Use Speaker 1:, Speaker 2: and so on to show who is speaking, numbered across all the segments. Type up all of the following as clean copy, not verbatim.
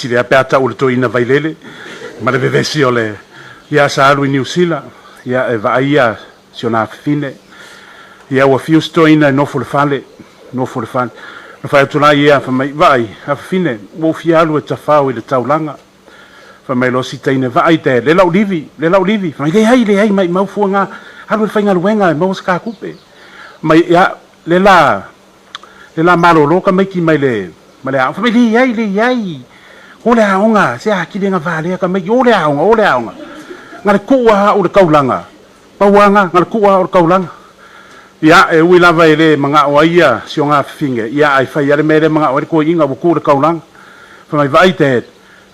Speaker 1: Lea pe a tau le toeaina Vailele ma le vevesi o le ia sa alu i Niu Sila, ia e vaai ia si ona afafine. Ia ua fiu si toeaina e nofo i le fale, nofo i le fale. Na fai atu la ia fai mai, "Vaai, afafine, ua ou fia alu e tafao i le taulaga." Fai mai loa si teine, "Vaai Dad, le lau livi, le lau livi." Fai mai, "Leai, leai, maimau fua ngā, alu i le faigaluega e maua se kākupe." Mai, ia, le la, le la malolo tamaiti mai le, ma le aoga. Fai mai, "Leai, leai, o le aoga, se atili na valea tamaiti, o le aoga, o le aoga." Na le tuu lava au i le taulaga, pau lava lena, na le tuu lava au i le taulaga. Ia, e ui lava e le manao ai ia si ona afafine, ia ae fai lava le mea lea e manao ai le toeaina ua tu i le taulaga. Fai mai, "Vaai Dad,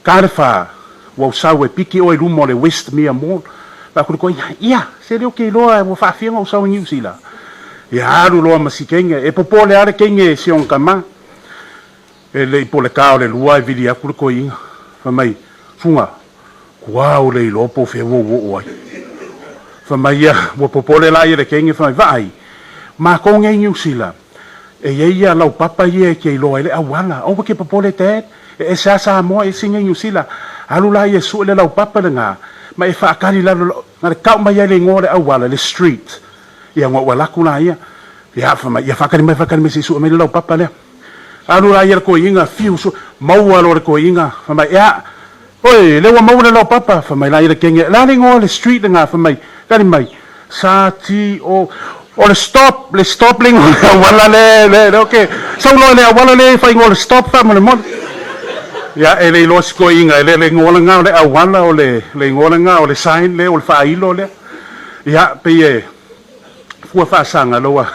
Speaker 1: ta le 4, ua ou sau e piki oe i luma o le Westmere Mall." Fai atu le toeaina, "Ia, se lea ou te iloa ua faafia ona ou sau i Niu Sila." Ia alu loa ma si teine, e popole lava le teine i si ona tama. E le i po le ta o le 2 e vili atu le toeaina. Fai mai, "Suga, ua ou le iloa po o fea ua ou oo ai." Fai mai ia, ua popole la ia le teine, fai mai, "Vaai, matou nei i Niu Sila, e i ai ia laupapa ia e te iloa ai le auala. Aua e te popole Dad, e ese lava Samoa, ese nei Niu Sila. Alu la ia e sue le laupapa lena, ma e faatali lalo, na le tau mai ai le igoa o le auala, le street. Ia ona ou alu atu laia." Ia fai mai, "Ia faatali mai, faatali mai se i sue mai le laupapa lea." Alu la ia le toeaina, fiu sue, maua loa le toeaina, fai mai, "Ia, oi, lea ua maua le laupapa." Fai mai la ia le teine, "La le igoa o le street lena?" Fai mai, "Tali mai, sa ti o, o le stop, le stop le igoa o le auala le, le, le, okay. Sau loa i le auala le e fai igoa o le stop faamolemole." Ia, e le iloa si toeaina, e le le igoa lena o le auala, o le, le igoa lena o le sign lea, o le faailo lea. Ia, pei e fua faasaga loa.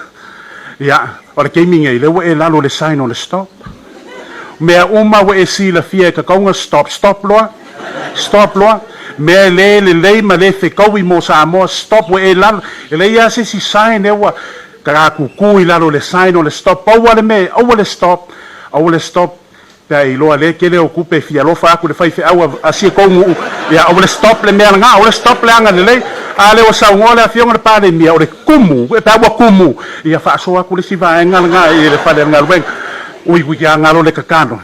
Speaker 1: Ia, o le taimi nei, lea ua e lalo le sign o le stop. Mea uma ua e silafia e tatau ona stop, stop loa, stop loa. Mea e le lelei ma le fetaui mo Samoa, stop ua e lalo. E leai lava se isi sign lea ua tagatutu i lalo o le sign o le stop. Pau lava le mea, aua le stop, aua le stop. Pe a e iloa lea tele o tupe e fia alofa atu le faifeau a si tou nuu. Ia, aua le stop le mea lena, aua le stop le aga lelei. A lea ua saunoa le afioga i le Palemia, o le tumu, e pe a ua tumu, ia faasoa atu le isi vaega lena i le fale o le galuega. Ui, ui, a galo le tatalo.